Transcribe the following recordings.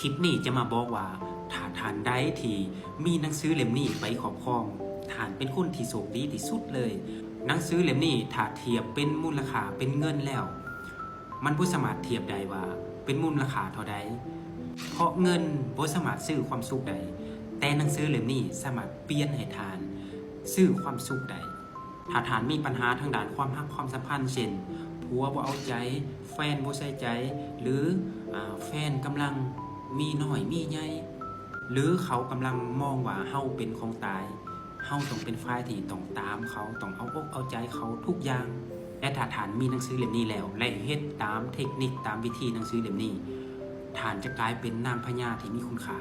ຄລິບນີ້ຈະມາບອກວ່າ ຖ້າທ່ານໃດທີ່ມີໜັງສືເຫຼັ້ມນີ້ໄປຄອບຄອງ, ທ່ານເປັນຄົນທີ່ໂຊກດີທີ່ສຸດເລີຍ. ໜັງສືເຫຼັ້ມນີ້ ຖ້າທຽບເປັນມູນລະຄ່າເປັນເງິນແລ້ວ, ມັນບໍ່ສາມາດທຽບໄດ້ວ່າເປັນມູນລະຄ່າເທົ່າໃດ, ເພາະເງິນບໍ່ສາມາດຊື້ຄວາມສຸກໄດ້, ແຕ່ໜັງສືເຫຼັ້ມນີ້ສາມາດປ່ຽນໃຫ້ທ່ານຊື້ຄວາມສຸກໄດ້. ຖ້າທ່ານມີບັນຫາທາງດ້ານຄວາມຮັກຄວາມສຳພັນ ເຊັ່ນ ຜົວບໍ່ເອົາໃຈ, ແຟນບໍ່ໃສ່ໃຈ ຫຼື ອາ ແຟນກຳລັງມີນ້ອຍມີໃຫຍ່ ຫຼື ເຂົາກຳລັງມອງວ່າເຮົາເປັນຂອງຕາຍ, ເຮົາຕ້ອງເປັນຝ່າຍທີ່ຕ້ອງຕາມເຂົາ, ຕ້ອງເອົາອົກເອົາໃຈເຂົາທຸກຢ່າງ. ແລະ ຖ້າທ່ານມີໜັງສືເຫຼັ້ມນີ້ແລ້ວ ແລະ ເຮັດຕາມເທັກນິກ, ຕາມວິທີໜັງສືເຫຼັ້ມນີ້, ທ່ານຈະກາຍເປັນນາງພະຍາທີ່ມີຄຸນຄ່າ,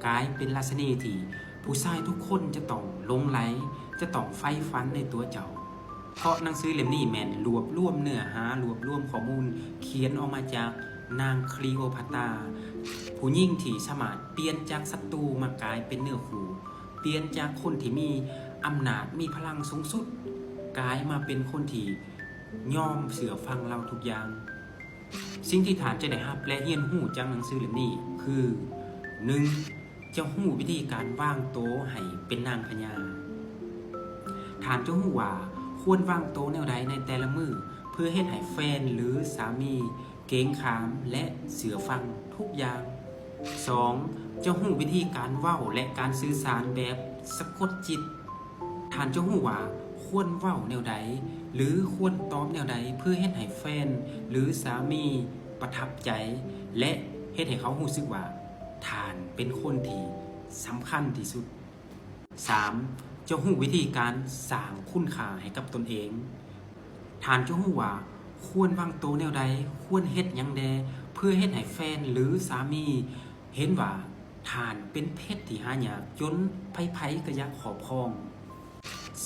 ກາຍເປັນລາຊິນີທີ່ຜູ້ຊາຍທຸກຄົນຈະຕ້ອງຫຼົງໄຫຼ, ຈະຕ້ອງໃຝ່ຝັນໃນຕົວເຈົ້າ. ເພາະໜັງສືເຫຼັ້ມນີ້ແມ່ນລວບລວມເນື້ອຫາ, ລວບລວມຂໍ້ມູນ, ຂຽນອອກມາຈາກນາງຄລີໂອພັດຕາ, ຜູ້ຍິງທີ່ສາມາດປ່ຽນຈາກສັດຕູມາກາຍເປັນເນື້ອຄູ່, ປ່ຽນຈາກຄົນທີ່ມີອຳນາດ, ມີພະລັງສູງສຸດ, ກາຍມາເປັນຄົນທີ່ຍອມເຊື່ອຟັງລາວທຸກຢ່າງ. ສິ່ງທີ່ທ່ານຈະໄດ້ຮັບ ແລະ ຮຽນຮູ້ຈາກໜັງສືເຫຼັ້ມນີ້ຄື ໜຶ່ງ ຈະຮູ້ວິທີການວາງໂຕໃຫ້ເປັນນາງພະຍາ. ທ່ານຈະຮູ້ວ່າຄວນວາງໂຕແນວໃດໃນແຕ່ລະມື້ ເພື່ອເຮັດໃຫ້ແຟນ ຫຼື ສາມີເກງຂາມ ແລະ ເຊື່ອຟັງທຸກຢ່າງ. ສອງ ຈະຮູ້ວິທີການເວົ້າ ແລະ ການສື່ສານແບບສະກົດຈິດ. ທ່ານຈະຮູ້ວ່າຄວນເວົ້າແນວໃດ ຫຼື ຄວນຕອບແນວໃດ ເພື່ອເຮັດໃຫ້ແຟນ ຫຼື ສາມີປະທັບໃຈ ແລະ ເຮັດໃຫ້ເຂົາຮູ້ສຶກວ່າທ່ານເປັນຄົນທີ່ສຳຄັນທີ່ສຸດ. ສາມ ຈະຮູ້ວິທີການສ້າງຄຸນຄ່າໃຫ້ກັບຕົນເອງ. ທ່ານຈະຮູ້ວ່າຄວນວາງໂຕແນວໃດ, ຄວນເຮັດຫຍັງແດ່ ເພື່ອເຮັດໃຫ້ແຟນ ຫຼື ສາມີເຫັນວ່າທ່ານເປັນເພັດທີ່ຫາຍາກ ຈົນໃຜໆກໍຢາກຄອບຄອງ.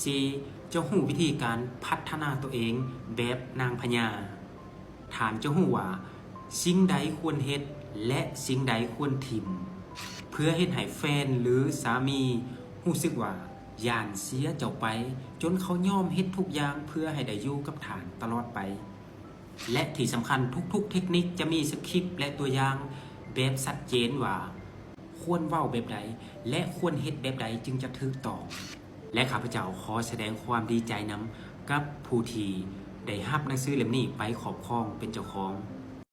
ສີ່ ຈະຮູ້ວິທີການພັດທະນາຕົວເອງແບບນາງພະຍາ. ທ່ານຈະຮູ້ວ່າສິ່ງໃດຄວນເຮັດ ແລະ ສິ່ງໃດຄວນຖິ້ມ ເພື່ອເຮັດໃຫ້ແຟນ ຫຼື ສາມີຮູ້ສຶກວ່າຢ້ານເສຍເຈົ້າໄປ, ຈົນເຂົາຍອມເຮັດທຸກຢ່າງເພື່ອໃຫ້ໄດ້ຢູ່ກັບທ່ານຕະຫຼອດໄປ. ແລະ ທີ່ສຳຄັນ, ທຸກໆເທັກນິກຈະມີສະຄຣິບ ແລະ ຕົວຢ່າງແບບຊັດເຈນວ່າຄວນເວົ້າແບບໃດ ແລະ ຄວນເຮັດແບບໃດຈຶ່ງຈະຖືກຕ້ອງ. ແລະ ຂ້າພະເຈົ້າຂໍສະແດງຄວາມດີໃຈນຳກັບຜູ້ທີ່ໄດ້ຮັບໜັງສືເຫຼັ້ມນີ້ໄປຄອບຄອງເປັນເຈົ້າຂອງ.